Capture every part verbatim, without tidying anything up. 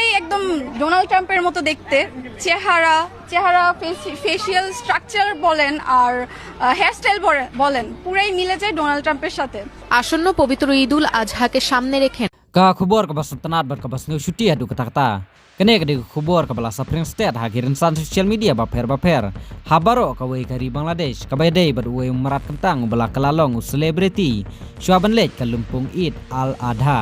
এই একদম ডোনাল্ড ট্রাম্পের মতো দেখতে, চেহারা, চেহারা, ফেসিয়াল স্ট্রাকচার বলেন আর হেয়ার স্টাইল বলেন, পুরাই মিলে যায় ডোনাল্ড ট্রাম্পের সাথে। আসন্ন পবিত্র ঈদুল আজহাকে সামনে রেখে Ka khubor kaba sngewtynnat bad kaba sngewshuti haduh katta katta. Kane ka dei ka khubor kaba la saphriang stet ha ki rynsan social media bapher bapher ha baroh kawei ka ri Bangladesh, kaba ïadei bad uwei u mrad kyntang uba la kylla long u celebrity shuwa ban leit ka lympung Eid al-Adha.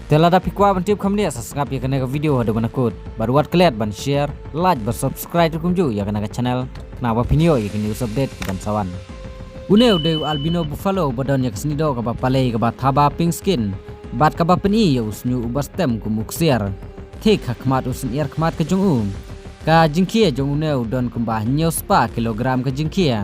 Te lada phi kwah ban tip kham bniah, sa sngap ïa kane ka video haduh ban kut bad wat klet ban share, like bad subscribe ruh kumjuh ïa kane ka channel, khnang ba phin ïoh ïa ki news update kiban sa wan. Une u dei u albino buffalo ba don ïa ka snieh doh kaba palei kaba thaba pink skin bad kaba pyni ïa u shñiuh uba stem kum u ksiar thik ha khmat u synñiar khmat ka jong u. Ka jingkhia jong une u don kumba hynñiew spah kilogram ka jingkhia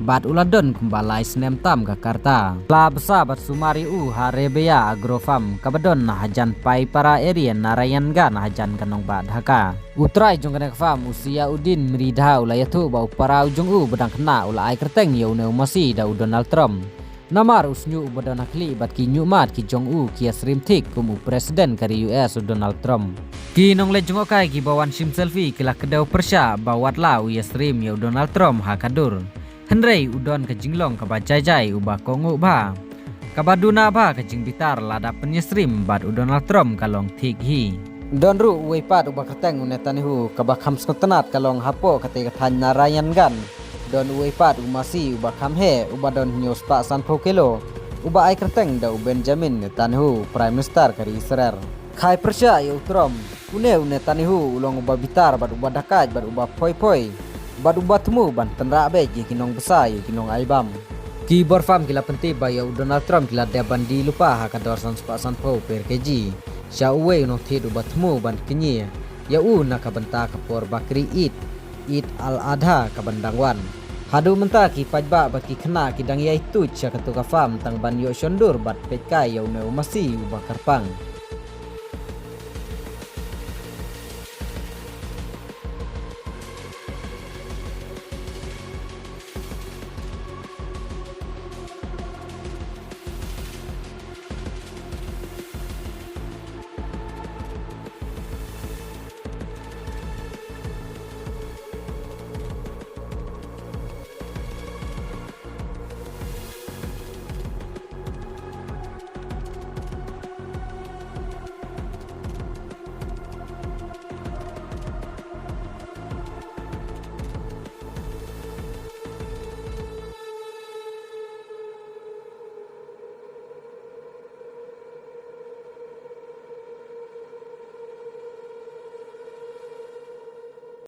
bad u la don kumba lai snem tam ka karta. La bsa bad sumar ïa u ha Rebeya Agro Farm kaba don na hajan Paipara area Narayanganj hajan ka nongbah Dhaka. U trai jong kane ka farm u Siauddin Mridha u la ïathuh ba u para u jong u ba dang khynnah u la ai kyrteng ïa une u masi da u Donald Trump. Namar u shñiuh uba don ha khlieh bad ki ñiuhmat ki jong u ki ïasyriem thik kum u president ka ri U S u Donald Trump. Ki nongleit jngohkai kiba wan shim selfie ki la kdew pyrshah ba watla u ïasyriem ïa u Donald Trump ha ka dur. Hynrei u don ka jinglong kaba jai jai uba kohnguh bha, kaba duna bha ka jingbitar lada pynïasyriem bad u Donald Trump ka long thik hi. Don ruh uwei pat uba kyrteng u Netanyahu kaba kham sngewtynnat ka long hapoh katei ka thaiñ Narayanganj. Don uwei pat u masi uba kham heh uba don hynñiew spah sanphew kilo uba ai kyrteng da u Benjamin Netanyahu, Prime Minister ka ri Israel. Khai pyrshah ïa u Trump, une u Netanyahu u long uba bitar bad uba dakaid bad uba phoi phoi bad uba thmu ban tynrah beit ïa ki nongbsa ïa ki nongai bam. Ki bor farm ki la pyntip ba ïa u Donald Trump ki la dep ban die lypa ha ka dor san spah sanphew per kg sha uwei u nongthied uba thmu ban kñia ïa u na ka bynta ka por bakri Eid, Eid al-Adha kaban dang wan. Haduh mynta ki paidbah bad ki khynnah ki dang ïai tuid sha katto ka farm tang ban ïoh shondur bad peitkai ïa une u masi uba kyrpang.